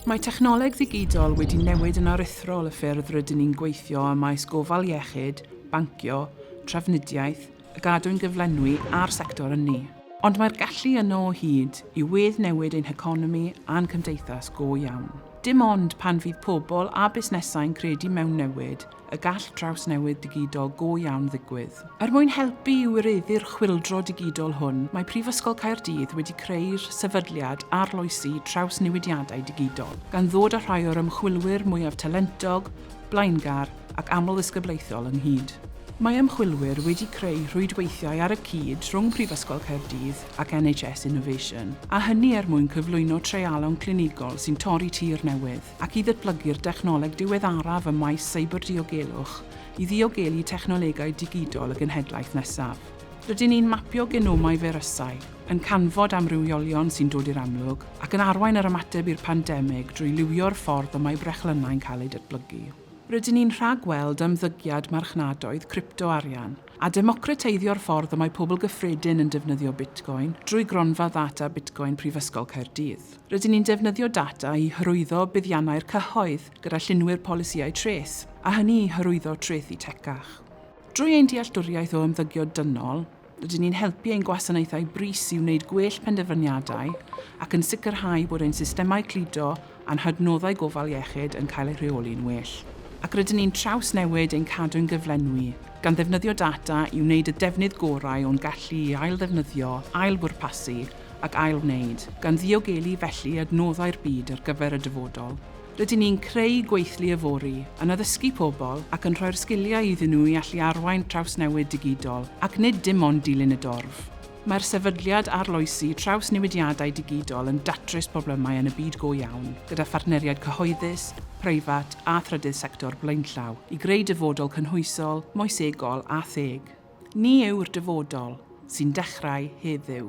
Mae technoleg ddigidol wedi newid yn aruthrol y ffyrdd rydyn ni'n gweithio ym maes gofal iechyd, bancio, trafnidiaeth, y gadwyn gyflenwi a'r sector ynni. Ond mae'r gallu yno o hyd i wedd-newid ein heconomi a'n cymdeithas go iawn. Dim ond pan fydd pobl a busnesau'n credu mewn newid y gall trawsnewid digidol go iawn ddigwydd. Er mwyn helpu i wireddu'r chwyldro digidol hwn, mae Prifysgol Caerdydd wedi creu'r Sefydliad Arloesi Trawsnewidiadau Digidol, gan ddod â rhai o'r ymchwilwyr mwyaf talentog, blaengar ac amlddisgyblaethol ynghyd. Mae ymchwilwyr wedi creu rhwydweithiau ar y cyd rhwng Prifysgol Caerdydd ac nhs Innovation, a hynny er mwyn cyflwyno treialon clinigol sy'n torri tir newydd, ac i ddatblygu'r dechnoleg diweddaraf ym maes seiberddiogelwch i ddiogelu technolegau digidol y genhedlaeth nesaf. Rydyn ni'n mapio genomau feirysau, yn canfod amrywiolion sy'n dod i'r amlwg, ac yn arwain yr ymateb i'r pandemig drwy liwio'r ffordd y mae brechlynnau'n cael eu datblygu. Rydyn ni'n rhag-weld ymddygiad marchnadoedd crypto-arian, a democrateiddio'r ffordd y mae pobl gyffredin yn defnyddio Bitcoin drwy gronfa ddata Bitcoin Prifysgol Caerdydd. Rydyn ni'n defnyddio data i hyrwyddo buddiannau'r cyhoedd gyda llunwyr polisïau treth, a hynny i hyrwyddo trethi tecach. Drwy ein dealltwriaeth o ymddygiad dynol, Rydyn ni'n helpu ein gwasanaethau brys i wneud gwell penderfyniadau ac yn sicrhau bod ein systemau cludo a'n hadnoddau gofal iechyd yn cael eu rheoli'n well. Ac rydyn ni'n trawsnewid ein cadwyn gyflenwi, gan ddefnyddio data i wneud y defnydd gorau o'n gallu i ail-ddefnyddio, ail-bwrpasu ac ail-wneud, gan ddiogelu felly adnoddau'r byd ar gyfer y dyfodol. Rydyn ni'n creu gweithlu yfory, yn addysgu pobl ac yn rhoi'r sgiliau iddyn nhw i allu arwain trawsnewid digidol, ac nid dim ond dilyn y dorf. Mae'r Sefydliad Arloesi Trawsnewidiadau Digidol yn datrys problemau yn y byd go iawn, gyda phartneriaid cyhoeddus, preifat a thrydydd sector blaenllaw, i greu dyfodol cynhwysol, moesegol a theg. Ni yw'r dyfodol, sy'n dechrau heddiw.